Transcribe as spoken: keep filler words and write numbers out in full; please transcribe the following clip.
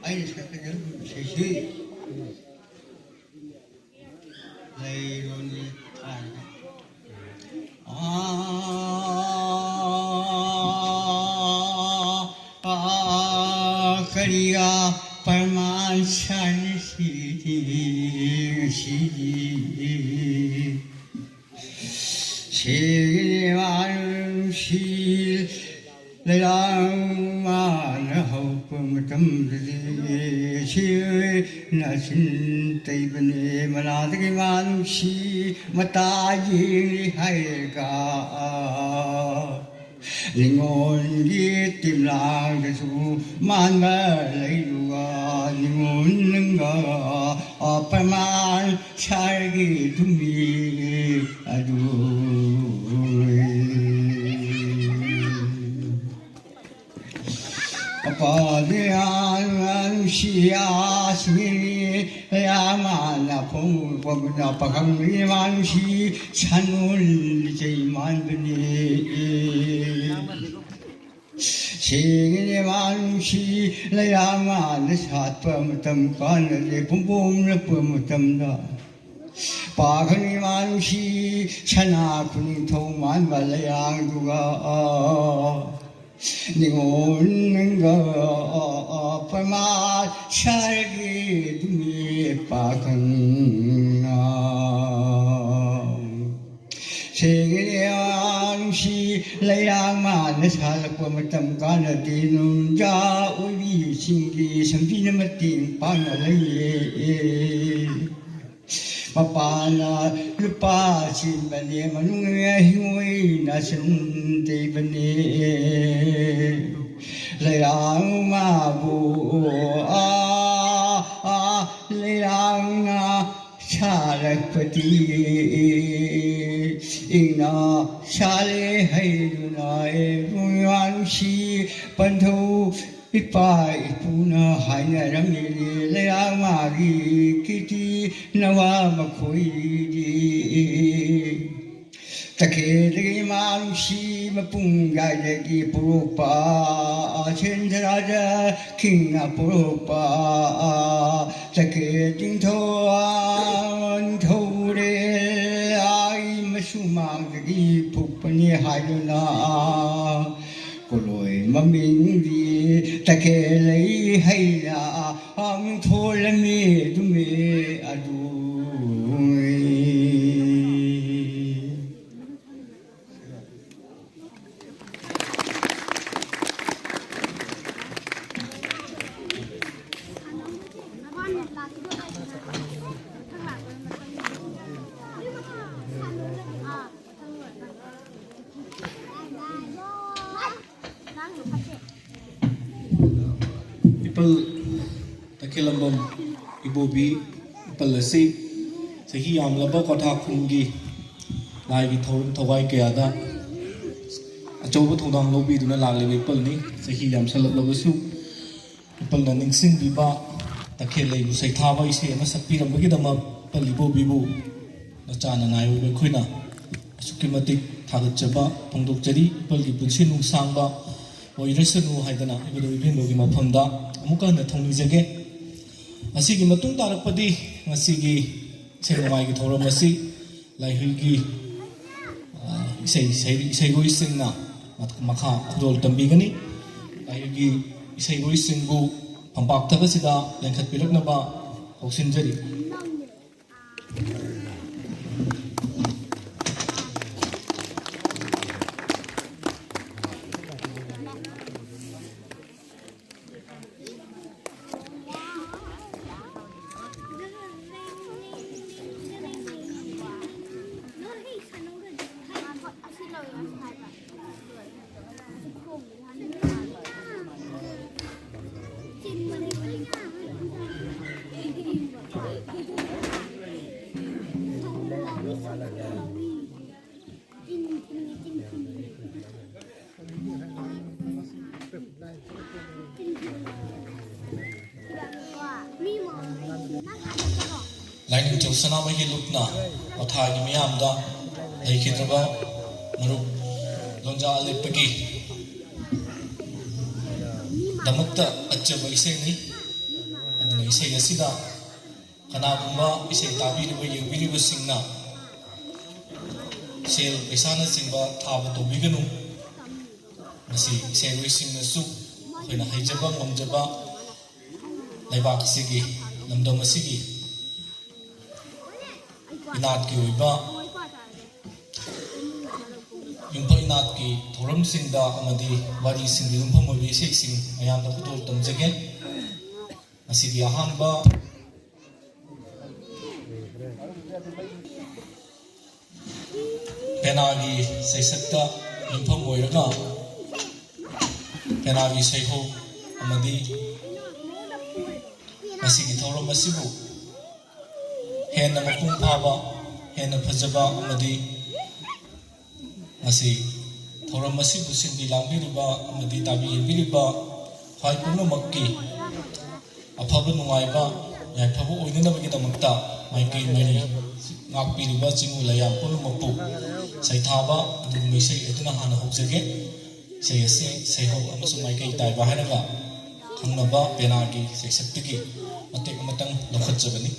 ꯑꯩꯅ ꯁꯛꯀꯗꯧꯔꯤꯕ ꯏꯁꯩꯁꯤ ꯂꯩꯔꯣꯟꯒꯤ ꯊꯥꯏꯅ꯫ ꯑ, ꯑ, ꯀꯔꯤꯒ ꯄ꯭ꯔꯃꯥꯟ ꯁꯥꯅꯁꯤꯗꯤ ꯉꯁꯤꯗꯤ꯫ ꯁꯤꯒꯤ ꯃꯥꯅꯨꯡꯁꯤ ꯂꯩꯔꯥꯡ ꯃꯥꯅ ꯍꯧꯔꯛꯄ ꯃꯇꯝꯗꯗꯤ ꯁꯤꯅ ꯁꯤꯟ ꯇꯩꯕꯅꯦ꯫ ꯃꯅꯥꯗꯒꯤ ꯃꯥꯅꯨꯡꯁꯤ ꯃꯇꯥ ꯌꯦꯡꯂꯤ ꯍꯥꯏꯔꯒ ꯅꯤꯉꯣꯜꯒꯤ ꯇꯤꯝꯂꯥꯡꯗꯁꯨ ꯃꯥꯟꯕ ꯂꯩꯔꯨꯒ ꯅꯤꯉꯣꯜ ꯅꯪꯒ ꯄ꯭ꯔꯃꯥꯟ ꯁꯥꯔꯒꯤ ꯊꯨꯝꯃꯤ ꯑꯗꯨ꯫ ꯑꯄꯥꯗꯤ ꯅꯨꯡꯁꯤ ꯑꯁꯤꯅꯤ ꯌꯥꯝꯅ ꯐꯣꯡꯕ ꯄꯥꯈꯪꯒꯤ ꯃꯥꯡꯁꯤ ꯁꯅꯨꯜ ꯆꯩ ꯃꯥꯟꯕꯅꯤ꯫ ꯁꯦꯡꯉꯤꯅꯦ ꯃꯥ ꯅꯨꯡꯁꯤ ꯂꯩꯔꯥꯡ ꯃꯥꯅ ꯁꯥꯠꯄ ꯃꯇꯝ ꯀꯥꯟꯅꯗꯦ ꯄꯨꯝꯕꯣꯝꯂꯛꯄ ꯃꯇꯝꯗ ꯄꯥꯈꯪꯒꯤ ꯃꯥ ꯅꯨꯡꯁꯤ ꯁꯅꯥ ꯈꯨꯅꯤꯡꯊꯧ ꯃꯥꯟꯕ ꯂꯩꯔꯥꯡꯗꯨꯒ ꯅꯤꯉꯣꯜ ꯅꯪꯒ ꯄ꯭ꯔꯃꯥꯠ ꯁꯥꯔꯒꯤ ꯑꯗꯨꯅꯤ ꯄꯥꯈꯪꯅ꯫ ꯁꯦꯡꯉꯦ ꯅꯨꯡꯁꯤ ꯂꯩꯔꯥꯡ ꯃꯥꯅ ꯁꯥꯠꯂꯛꯄ ꯃꯇꯝ ꯀꯥꯟꯗꯗꯤ ꯅꯨꯡꯖꯥ ꯑꯣꯏꯕꯤꯁꯤꯡꯒꯤ ꯁꯝꯕꯤꯅ ꯃꯇꯦꯡ ꯄꯥꯡꯅ ꯂꯩꯌꯦ꯫ ꯃꯄꯥꯅ ꯂꯨꯄꯥ ꯆꯦꯟꯕꯅꯦ ꯃꯅꯨꯡ ꯍꯤꯡꯉꯣꯏꯅ ꯁꯟ ꯇꯩꯕꯅꯦ꯫ ꯂꯩꯔꯥꯡ ꯃꯥꯕꯨ ꯑꯥ ꯑꯥ ꯂꯩꯔꯥꯡꯅ ꯁꯥꯔꯛꯄꯗꯤ ꯏꯪꯅ ꯁꯥꯔꯦ ꯍꯩꯗꯨꯅ ꯏꯕꯨꯡ ꯅꯨꯡꯁꯤ ꯄꯟꯊꯧ ꯏꯄꯥ ꯏꯄꯨꯅ ꯍꯥꯏꯅꯔꯝꯃꯤꯅꯦ ꯂꯩꯔꯥꯡ ꯃꯥꯒꯤ ꯀꯤꯔꯇꯤ ꯅꯋꯥ ꯃꯈꯣꯏꯗꯤ꯫ ꯇꯈꯦꯜꯗꯒꯤ ꯏꯃꯥ ꯅꯨꯡꯁꯤ ꯃꯄꯨꯡ ꯀꯥꯏꯗꯒꯤ ꯄꯣꯔꯛꯄ, ꯁꯦꯟꯗ꯭ꯔꯥꯗ ꯈꯤꯡꯅ ꯄꯣꯔꯛꯄ, ꯇꯈꯦꯜ ꯅꯤꯡꯊꯧ, ꯅꯤꯡꯊꯧꯔꯦꯜ ꯑꯩ ꯃꯁꯨꯃꯥꯡꯗꯒꯤ ꯄꯣꯛꯄꯅꯤ ꯍꯥꯏꯗꯨꯅ, ꯀꯣꯂꯣꯏ ꯃꯃꯤꯡꯗꯤ ꯇꯈꯦꯜ ꯂꯩ ꯍꯩꯅ ꯃꯤꯡꯊꯣꯜꯂꯝꯃꯤ ꯑꯗꯨꯃꯤ ꯑꯗꯨ꯫ ꯏꯄꯜ ꯇꯈꯦꯂꯝꯕꯝ ꯏꯕꯣꯕꯤ ꯏꯄꯜ ꯑꯁꯤ ꯆꯍꯤ ꯌꯥꯝꯂꯕ ꯀ꯭ꯋꯥꯊꯥ ꯈꯨꯟꯒꯤ ꯂꯥꯏꯒꯤ ꯊꯧꯔꯝ ꯊꯧꯋꯥꯏ ꯀꯌꯥꯗ ꯑꯆꯧꯕ ꯊꯧꯗꯥꯡ ꯂꯧꯕꯤꯗꯨꯅ ꯂꯥꯛꯂꯤꯕ ꯏꯄꯜꯅꯤ꯫ ꯆꯍꯤ ꯌꯥꯝꯁꯜꯂꯛꯂꯕꯁꯨ ꯏꯄꯜꯅ ꯅꯤꯡꯁꯤꯡꯕꯤꯕ ꯇꯈꯦꯜ ꯂꯩꯕꯨ ꯁꯩꯊꯥꯕ ꯏꯁꯩ ꯑꯃ ꯁꯛꯄꯤꯔꯝꯕꯒꯤꯗꯃꯛ ꯏꯄꯜ ꯏꯕꯣꯕꯤꯕꯨ ꯅꯆꯥ ꯅꯅꯥꯏ ꯑꯣꯏꯕ ꯑꯩꯈꯣꯏꯅ ꯑꯁꯨꯛꯀꯤ ꯃꯇꯤꯛ ꯊꯥꯒꯠꯆꯕ ꯐꯣꯡꯗꯣꯛꯆꯔꯤ꯫ ꯏꯄꯜꯒꯤ ꯄꯨꯟꯁꯤ ꯅꯨꯡꯁꯥꯡꯕ ꯑꯣꯏꯔꯁꯅꯨ ꯍꯥꯏꯗꯅ ꯏꯕꯨꯙꯧ ꯏꯕꯦꯟꯗꯧꯒꯤ ꯃꯐꯝꯗ ꯑꯃꯨꯛꯀ ꯍꯟꯅ ꯊꯧꯅꯤꯖꯒꯦ꯫ ꯃꯁꯤꯒꯤ ꯃꯇꯨꯡ ꯇꯥꯔꯛꯄꯗꯤ ꯉꯁꯤꯒꯤ ꯏꯁꯩ ꯅꯣꯡꯃꯥꯏꯒꯤ ꯊꯧꯔꯝ ꯑꯁꯤ ꯂꯥꯏꯍꯨꯏꯒꯤ, ꯑ, ꯏꯁꯩ, ꯏꯁꯩ, ꯏꯁꯩꯔꯣꯏꯁꯤꯡꯅ ꯃꯈꯥ ꯈꯨꯗꯣꯜ ꯇꯝꯕꯤꯒꯅꯤ꯫ ꯂꯥꯏꯍꯨꯏꯒꯤ ꯏꯁꯩꯔꯣꯏꯁꯤꯡꯕꯨ ꯐꯝꯄꯥꯛꯊꯛ ꯑꯁꯤꯗ ꯂꯦꯡꯈꯠꯄꯤꯔꯛꯅꯕ ꯀꯧꯁꯤꯟꯖꯔꯤ꯫ ꯂꯥꯏꯅꯤꯡꯊꯧ ꯁꯅꯥꯃꯍꯤ ꯂꯨꯞꯅ ꯃꯊꯥꯒꯤ ꯃꯤꯌꯥꯝꯗ ꯂꯩꯈꯤꯗ꯭ꯔꯕ ꯃꯔꯨꯞ ꯂꯣꯟꯖꯥ ꯑꯂꯦꯞꯄꯒꯤ ꯗꯃꯛꯇ ꯑꯠꯆꯕ ꯏꯁꯩꯅꯤ꯫ ꯑꯗꯨꯅ ꯏꯁꯩ ꯑꯁꯤꯗ ꯀꯅꯥꯒꯨꯝꯕ ꯏꯁꯩ ꯇꯥꯕꯤꯔꯤꯕ ꯌꯦꯡꯕꯤꯔꯤꯕꯁꯤꯡꯅ ꯁꯦꯜ ꯄꯩꯁꯥꯅꯆꯤꯡꯕ ꯊꯥꯕ ꯇꯧꯕꯤꯒꯅꯨ꯫ ꯃꯁꯤ ꯏꯁꯩꯔꯣꯏꯁꯤꯡꯅꯁꯨ ꯑꯩꯈꯣꯏꯅ ꯍꯩꯖꯕ ꯉꯝꯖꯕ ꯂꯩꯕꯥꯛ ꯑꯁꯤꯒꯤ, ꯂꯝꯗꯝ ꯑꯁꯤꯒꯤ ꯏꯅꯥꯠꯀꯤ ꯑꯣꯏꯕ ꯌꯨꯝꯐꯝ ꯏꯅꯥꯠꯀꯤ ꯊꯧꯔꯝꯁꯤꯡꯗ ꯑꯃꯗꯤ ꯋꯥꯔꯤꯁꯤꯡꯗ ꯌꯨꯝꯐꯝ ꯑꯣꯏꯕ ꯏꯁꯩꯁꯤꯡ ꯃꯌꯥꯝꯗ ꯈꯨꯗꯣꯜ ꯇꯝꯖꯒꯦ꯫ ꯉꯁꯤꯒꯤ ꯑꯍꯥꯟꯕ ꯄꯦꯅꯥꯒꯤ ꯁꯩꯁꯛꯇ ꯌꯨꯝꯐꯝ ꯑꯣꯏꯔꯒ ꯄꯦꯅꯥꯒꯤ ꯁꯩꯍꯧ ꯑꯃꯗꯤ ꯉꯁꯤꯒꯤ ꯊꯧꯔꯝ ꯑꯁꯤꯕꯨ ꯍꯦꯟꯅ ꯃꯄꯨꯡ ꯐꯥꯕ, ꯍꯦꯟꯅ ꯐꯖꯕ ꯑꯃꯗꯤ ꯉꯁꯤ ꯊꯧꯔꯝ ꯑꯁꯤꯕꯨ ꯁꯤꯟꯕꯤ ꯂꯥꯡꯕꯤꯔꯤꯕ ꯑꯃꯗꯤ ꯇꯥꯕꯤ ꯌꯦꯡꯕꯤꯔꯤꯕ ꯈ꯭ꯋꯥꯏ ꯄꯨꯝꯅꯃꯛꯀꯤ ꯑꯐꯕ ꯅꯨꯡꯉꯥꯏꯕ ꯌꯥꯏꯐꯕ ꯑꯣꯏꯅꯅꯕꯒꯤꯗꯃꯛꯇ ꯃꯥꯏꯀꯩ ꯃꯔꯤ ꯉꯥꯛꯄꯤꯔꯤꯕ ꯆꯤꯡꯃꯤ ꯂꯩꯌꯥꯝ ꯄꯨꯝꯅꯃꯛꯄꯨ ꯁꯩꯊꯥꯕ ꯑꯗꯨꯒꯨꯝꯕ ꯏꯁꯩ ꯑꯗꯨꯅ ꯍꯥꯟꯅ ꯍꯧꯖꯒꯦ꯫ ꯏꯁꯩ ꯑꯁꯤ ꯁꯩꯍꯧ ꯑꯃꯁꯨꯡ ꯃꯥꯏꯀꯩ ꯇꯥꯏꯕ ꯍꯥꯏꯔꯒ ꯈꯪꯅꯕ ꯄꯦꯅꯥꯒꯤ ꯁꯩꯁꯛꯇꯒꯤ ꯃꯇꯦꯛ ꯑꯃꯇꯪ ꯂꯧꯈꯠꯆꯕꯅꯤ꯫